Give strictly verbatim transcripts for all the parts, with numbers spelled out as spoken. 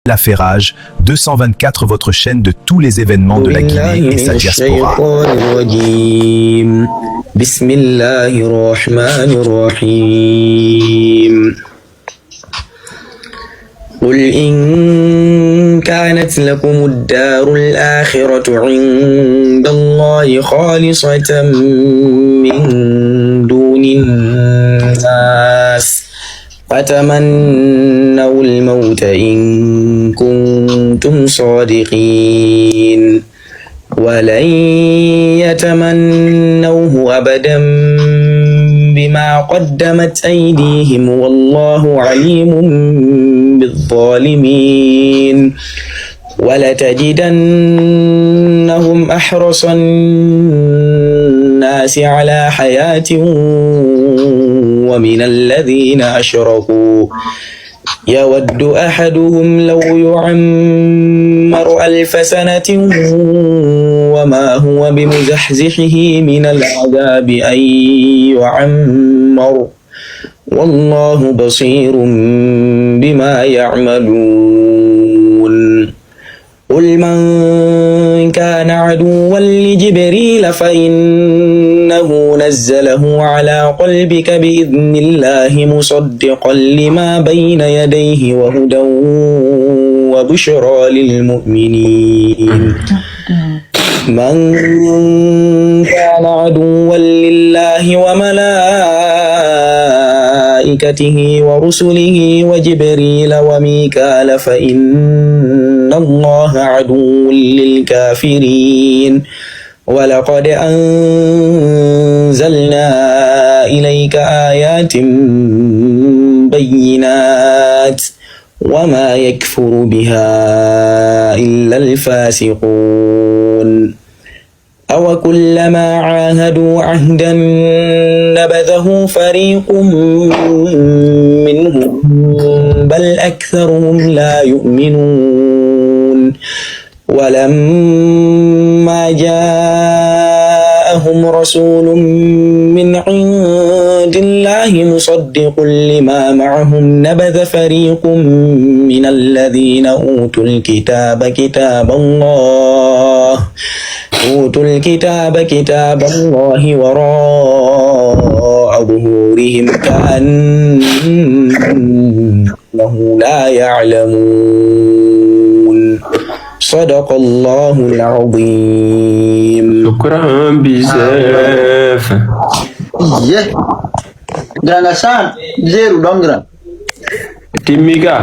L'Affairage, deux cent vingt-quatre, votre chaîne de tous les événements de la Guinée et sa diaspora. بسم الله الرحمن الرحيم. قل إن كانت لكم الدار الآخرة عند الله خالصة من دون الناس فتمنوا الموت إن كنتم صادقين. ولن يتمنوه أبدا بما قدمت أيديهم والله عليم بالظالمين. ولتجدنهم أحرص الناس على حياة ومن الذين أشركوا يود أحدهم لو يعمر ألف سنة وما هو بمزحزحه من العذاب أن يعمر والله بصير بما يعملون. قل من كان عدوا لجبريل فإنه نزله على قلبك بإذن الله مصدقا لما بين يديه وهدى وبشرى للمؤمنين. من كان عدوا لله وملائكته ورسله وجبريل وميكال فإن الله عدو للكافرين. ولقد أنزلنا إليك آيات بينات وما يكفر بها إلا الفاسقون. أوكلما عاهدوا عهدا نبذه فريق منهم بل أكثرهم لا يؤمنون. ولما جاءهم رسول من عند الله مصدق لما معهم نبذ فريق من الذين أوتوا الكتاب كتاب الله أوتوا الكتاب كتاب الله وراء ظهورهم كأنهم أنه لا يعلمون. صدق الله العظيم. Shukran bizaf. Iye. Grand Hassan, zéro ɗon grand. Timmi ka?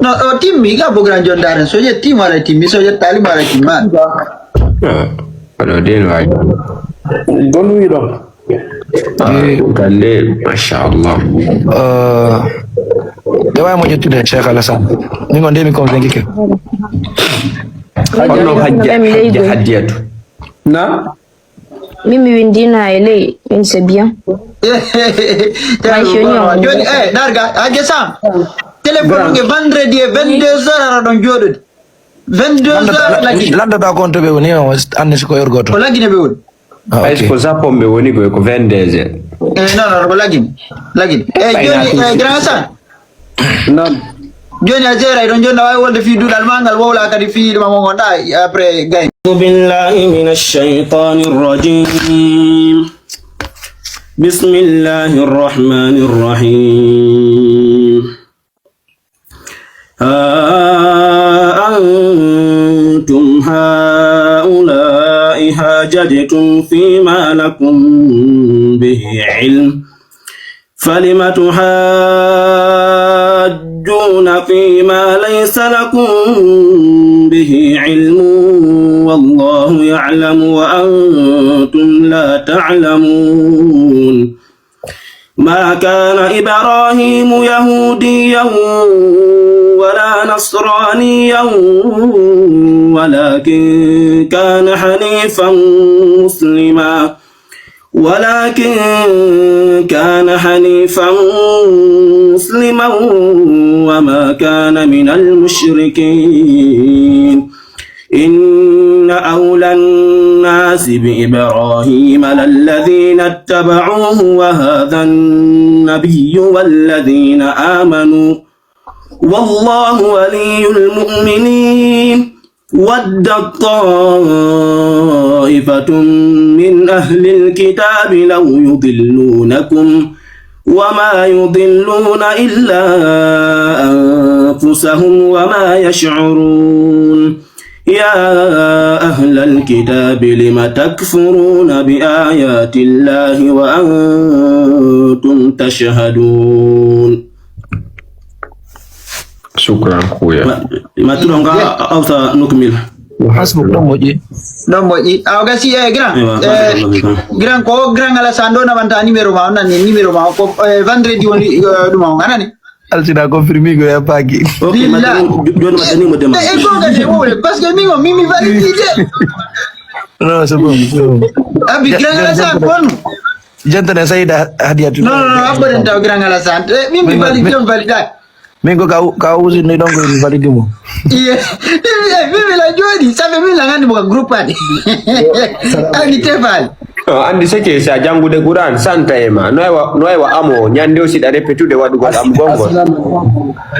No, o timmi ka bo grand jondaaren. Soje tim wala timmi, soje tali wala timma. Ah, wala den waay. Gonu wi ɗon. Ah, kande, masha Allah. Eh, de wawi mo ƴettude Cheikh Alassane. Min on de mi convaincu ke. Honno hajja, hajja Haddiyatu? Na? Min mi winndino e ley, min c'est bien. Joni, eh, darga, Hadja Sam. Téléphone nge vendredi e vingt-deux heures ara ɗon jooɗodi. Vingt-deux heures lagine. Landoɗa ko on to ɓe woni, on anndi si ko heure gooto. Ko lagine ɓe woni. Ah, ok. Hay so ko Japon ɓe woni, ko, ko vingt-deux heures. Eh, non, non, ko lagine. Lagine. Eh, joni, eh, Grand Hassan. Naam. Joni a jeeray ɗon, joni a wawi wolde fii duɗal ma ngal, wowla kadi fii ɗum mo ngonɗa après gay. أعوذ بالله من الشيطان الرجيم. بسم الله الرحمن الرحيم. ها أنتم هؤلاء حاججتم فيما لكم به علم، فلم تحاجون فيما ليس لكم به علم والله يعلم وأنتم لا تعلمون. ما كان إبراهيم يهوديا ولا نصرانيا ولكن كان حنيفا مسلما ولكن كان حنيفا مسلما وما كان من المشركين. إن أولى الناس بإبراهيم للذين اتبعوه وهذا النبي والذين آمنوا والله ولي المؤمنين. ودت طائفة من أهل الكتاب لو يضلونكم وما يضلون إلا أنفسهم وما يشعرون. يا أهل الكتاب لم تكفرون بآيات الله وأنتم تشهدون. Shukran, kuya. ما تلونغا أو نكمل. Hasbuk, ɗon moƴƴi. Ɗon moƴƴi. Awa gasi, eh, grand. Ewa, Eh, barakallahu fikum. Grand, ko grand Alassane ɗo naɓanta numéro ma, on nani numéro ma, ko, eh, vendredi woni, eh, ɗum on, a nani? Altine confirmé ko ya paaki. Ok, Billah. Jooni ma dani mo dema. Eh, eh, ko gasi, eh, wole, parce que min o, min mi validité. Non, c'est bon, c'est bon. Abi, grand Alassane, kon. Jantane Sayda Hadiyatu. Non, non, non, abadan taw grand Alassane. Eh, min mi Min, validité, min, mi validité. Min ko ka, ka usini ɗon ko mi validi mo. Iye, min mi, min mi la jooɗi, sabe min la ngandi mo ka groupe ade. Ani tefal. No, andi seke sa jangude Qur'an santa e ma. No ewa, no ewa amo, ñande o siɗa repetude waɗugol am gongol.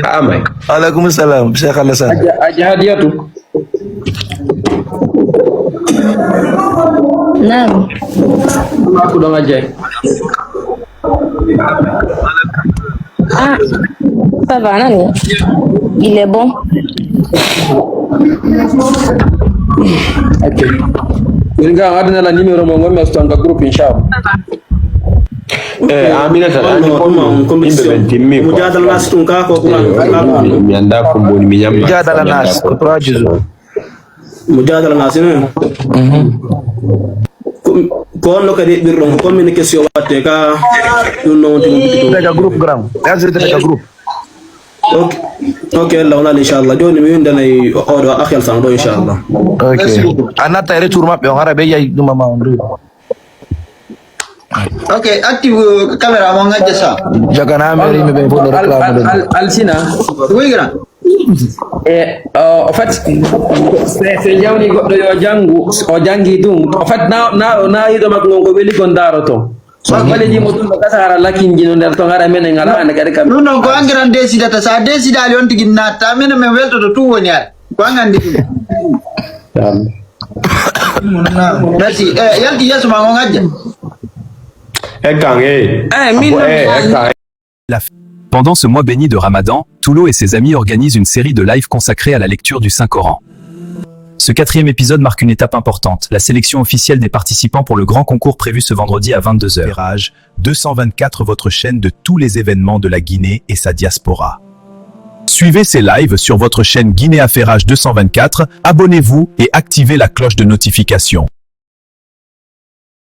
Amay. Alaikum salam, Cheikh Alassane. Aja, aja Hadiyatu. Naam. Ma ko ɗon ajay. Ah, ça va, nani? Il est bon. Ok. Min ga adana la numéro mo ngommi aston ka groupe, inshallah. Eh, Aminata, andi Ɗum ko on, on yimɓe commission. ɓen timmi quoi. Mujadala nas ɗum ka ko Qur'an. Mi anda ko mboni mi ñamma. Mujadala nas, ko trois juzu. Mujadala nas, eh? Ko, ko on no kadi eɓɓirɗon, ko commune question watte ka ɗum no wonti. Daga groupe grand. Yazri daga groupe. Ok, ok, Allah wonani, inchallah. Jooni mi windanay oɗo akhel san ɗo, inchallah. Ok. A natta e retour maɓɓe on, hara ɓe yayi ɗum ma on ɗum. Ok, active, euh, caméra mo ngajja sa. Jagana mi yimɓe ɓe fof no réclame ɗum. Alsina. Oui, grand. E, euh, en fait, se, se jawni goɗɗo yo janngu, o janngi ɗum. En fait, na, na, na yiɗo makko ngon ko weli kon daaroto. Makko weli mo ɗum no gasa hara lakinji no nder ton, hara menen alaa hande kadi kam. Ɗum ɗon ko an grand décidata. Sa décidali on tigi natta. Menen men weltoto tout woni hara. Ko an anndi ɗum. Merci. Eh, yalti yeeso ma on ngajja. Ekkan, eh. Eh, min Eh, ekkan. La f-, Pendant ce mois béni de Ramadan, Toulo et ses amis organisent une série de lives consacrée à la lecture du Saint-Coran. Ce quatrième épisode marque une étape importante, la sélection officielle des participants pour le grand concours prévu ce vendredi à vingt-deux heures. Affairage deux cent vingt-quatre, votre chaîne de tous les événements de la Guinée et sa diaspora. Suivez ces lives sur votre chaîne Guinée Affairage deux cent vingt-quatre, abonnez-vous et activez la cloche de notification.